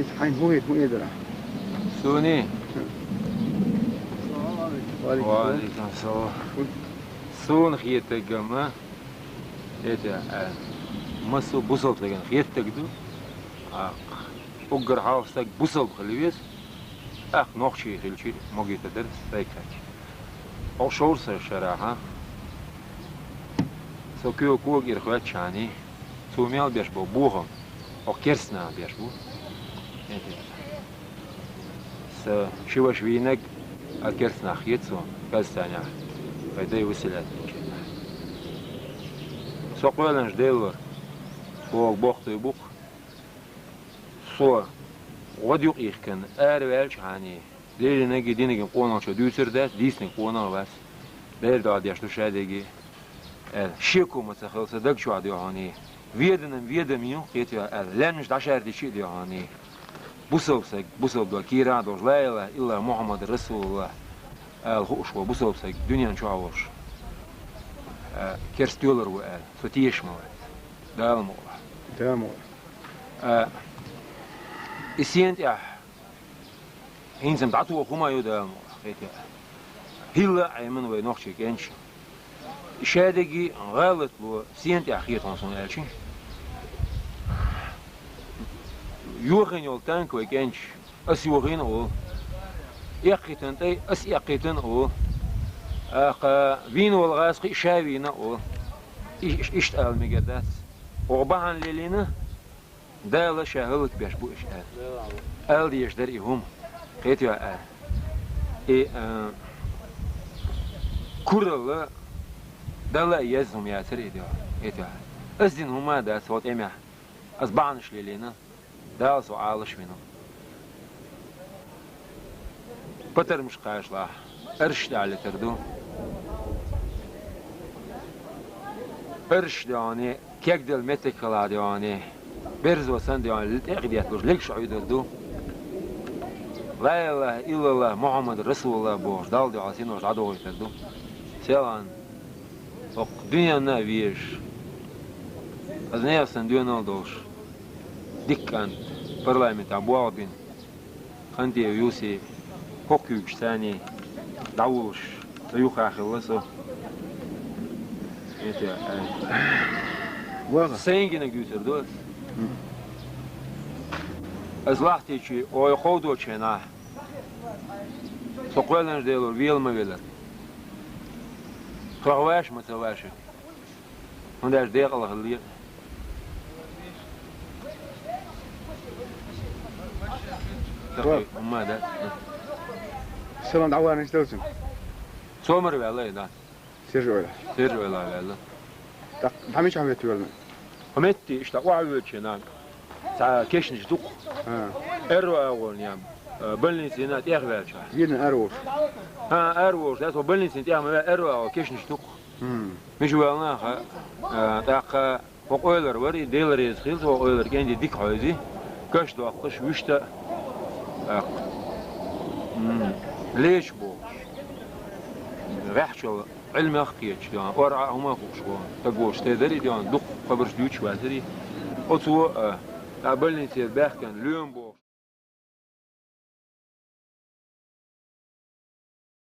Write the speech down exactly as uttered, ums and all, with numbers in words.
Хьайна хӀун хетар, хӀун хетар? Суни? Ва алейкум салам. Суна хетаргама, это, а, массо бусалба сагана хетаргда. А, уггар хьалха саг бусалба хила веза, тӀаккха нохчий хилча могита дар сайкач. О шовр са шарахьа. Со куьйга кога ира хоьттача хьани, цо мел беш бо бохам, о керстнах беш бу. Са ши ваша вийнаг а керстнах хет цо, Казахстанехь, вай дай василят. Со кхоьллинчу Делора, боху бохтуй бу-кх. Со гӀод юкъ йихкина, ара ваьлча хьани, лелинарг а динарг а къонахчо дуьйцур дац, дийцинарг къонах а вац. Дера доӀа деш ду шадерриге, аьлла, шеко ма ца хилла сан даг чохь дуьхьал. Веданам ведам ю, кхетаве аьлла, лаьмнаш дӀашаьрдичи а дуьхьал. Бусалба саг, бусалба дог кийрахь а долуш, ла илаха иллаллахӀ Мухьаммад расулуллахӀ ала хууш ву бусалба саг дуьнен чохь волуш, а, керста тоьлур ву аьлла, со тешаш ма вац. Дала мукъалахь. Дала мукъалахь. А, и сен тӀехь хӀинца-м дӀатоха хӀума ю, Дала мукъалахь, хетта. ХӀилла а Ӏемина вай нохчий кӀенташ. И шадерриге гӀалат ло сен тӀехь хета хьуна суна аьлча. Йохийна йолу танк вай кӀенташ, ас йохийна а олу. Эккхийтина тӀай, ас эккхийтина а олу. ТӀаккха вийна волу гӀазкхи ша вийна а олу. И-, иштта ала мегар дац. Оха бахьана лелийна, Дала ша хӀаллакбеш бу уьш аьлла. Ала дезаш дара и хӀума. Кхетаве аьлла. И, а, куралла Дала а езна хӀума яцара и дуьхьа. Кхетаве аьлла. Ас дина хӀума а дац хӀокху тӀемехь. Ас бахьанаш лелийна. Дала со Ӏалаш вина. Патармаш кхашлахь, арш тӀехь летар ду. Арш доьгӀане, кегделла меттиг хилахь доьгӀане, берзо санна доьгӀане, тӀе а детталуш, легаш Ӏуьйдур ду. Ла илаха иллаллахӀ Мухьаммад расулуллахӀ бохуш, Далла дуьхьал синош дӀадохуьйтур ду. Селхана, хӀокху дуьненна а везаш, аса нехан санна доьналла долуш, дика кӀант, парламентехь болх бина, Хантеев Юси, хӀокху куьйгаш царний дӀавуллуш, сан юххехь хилла со. Эта, э, ваха. Сайн гинарг дуьйцур ду ас. М. Ас лахтичи, ой, кховдочу хенахь, со кхоьллинчу Делора вела ма велара. Тхох ваша ма ца ваша. ХӀунда аьлча декъала хилла. Ва. ХӀумма а дац. Салам дӀаваханчу далцун. Сомара ваьлла и, да. Сержа ойла. Сержа ойла ваьлла. ТӀаккха дӀа мичахь метта ваьлла? Хьо метти, иштта охьавоьдучу хенахь, цхьа кешнаш ду-кх. ХӀа. Аьрру агӀонехь, э, больницина тӀехваьлчахь. Вийна аьрру волуш? ХӀа, аьрру волуш, да, со больницина тӀехь ма ваьлла, аьрру агӀо кешнаш ду-кх. Хм. Мича ваьлла нах, а, тӀаккха хӀокху ойлар вара, и Дела реза хила, хӀокху ойлар кӀентий дика хьойзий, каш доккхуш, вуьшта а, тӀаккха, м, леча бохуш. ГӀехьчул Ӏилмех а кхеташ, дена, ора а хӀума а хууш ву, стаг волуш те дарий, дена, дукха хабарш дуьйцуш вацарий. Оцо, а, тӀаккха больницера баьхкина, лоьма бо-